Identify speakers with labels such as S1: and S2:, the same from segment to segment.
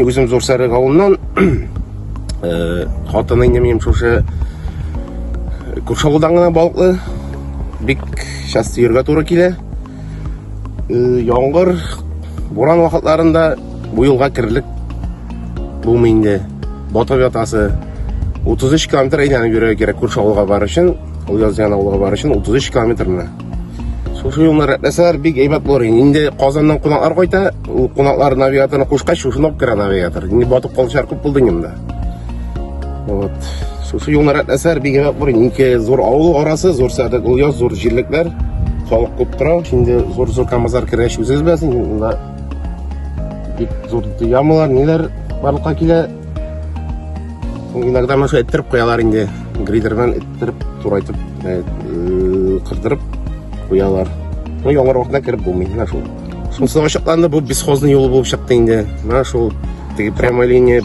S1: Мин үзем Зур Сәрек авылыннан. Хатыны инде минем шушы күрше авылдан гына балыклы. Бик часто йөрергә туры килә. Яңгыр, буран вакытларында бу юлга керерлек булмый инде. Батып ятасы. 33 километр әйләнеп йөрергә кирәк күрше авылга барыр өчен. Олъяз дигән авылга барыр өчен 33 километр менә. Шушы юлны рәтләсәләр бик әйбәт булыр инде. Инде Казаннан кунаклар кайта, ул кунаклар навигаторны кушкач, шушында ук керә навигатор. Инде батып калучылар күп булды инде. Вот. Шушы юлны рәтләсәләр бик әйбәт булыр инде. Ике зур авыл арасы, зур Сәдек Олъяз, зур җирлекләр. Халык күп тора. Инде зур-зур КАМАЗлар кергәч үзегез беләсез, монда бик зур ямалар, ниләр барлыкка килә. Иногда менә шулай эттереп куялар инде. Грейдер белән эттереп, турайтып, э, э, кырдырып куялар. Ну, яңгыр вакытында кереп булмый, менә шул. Шунысы ачыкланды, бу бесхозный юлы булып чыкты инде. Менә шул теге прямая линия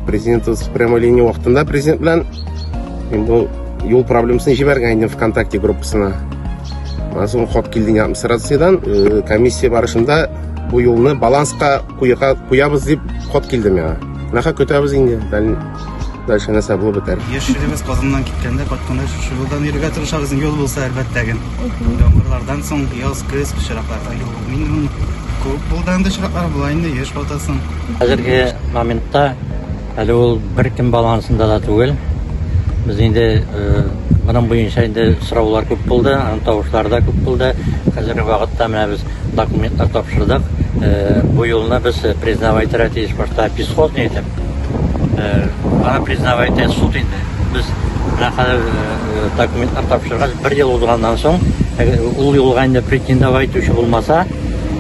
S1: президентыбыз прямая линия вакытында президент белән мин бу юл проблемасын җибәргән идем ВКонтакте группасына. Аннан соң хат килде администрациядән, э, комиссия барышында бу юлны баланска куяга куябыз дип хат килде миңа. Менә көтәбез инде. Дальше нәрсә булып бетәр.
S2: Еш йөрибез Казаннан киткәндә, кайтканда шушы юлдан йөрергә тырышабыз. Юл булса, әлбәттә ген. Яңгырлардан соң яз, көз пычракларда юл булмый инде моның. Күп булды андый очраклар, була инде, еш батасың.
S3: Хәзерге моментта әле ул беркем балансында да түгел. Без инде э, моның буенча инде сораулар күп булды, аның тавышлары да күп булды. Хәзерге вакытта менә без документлар тапшырдык. Э, бу юлны без признавать итәргә тиеш башта бесхозный итеп. Э, аны признавать итә суд инде. Без менә хәзер э, документлар тапшыргач, бер ел узганнан соң, ул юлга инде претендовать итүче булмаса,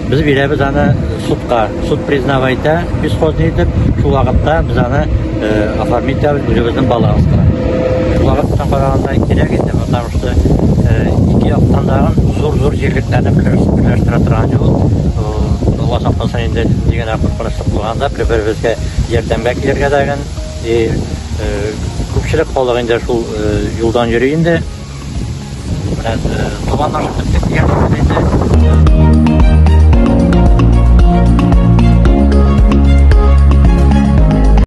S3: без бирәбез аны судка. Суд признавать итә бесхозный итеп, шул вакытта без аны оформить итәбез үзебезнең баланска. Шул вакыттан караганда кирәк инде, потому что ике яктан да зур-зур җирлекләрне берләштерә торган юл. Алла сакласын инде, нинди генә куркынычлык булганда, бер-беребезгә ярдәмгә килергә дә и күпчелек халык инде шул юлдан йөри инде. Менә туганлашып беттек дигән сүз инде.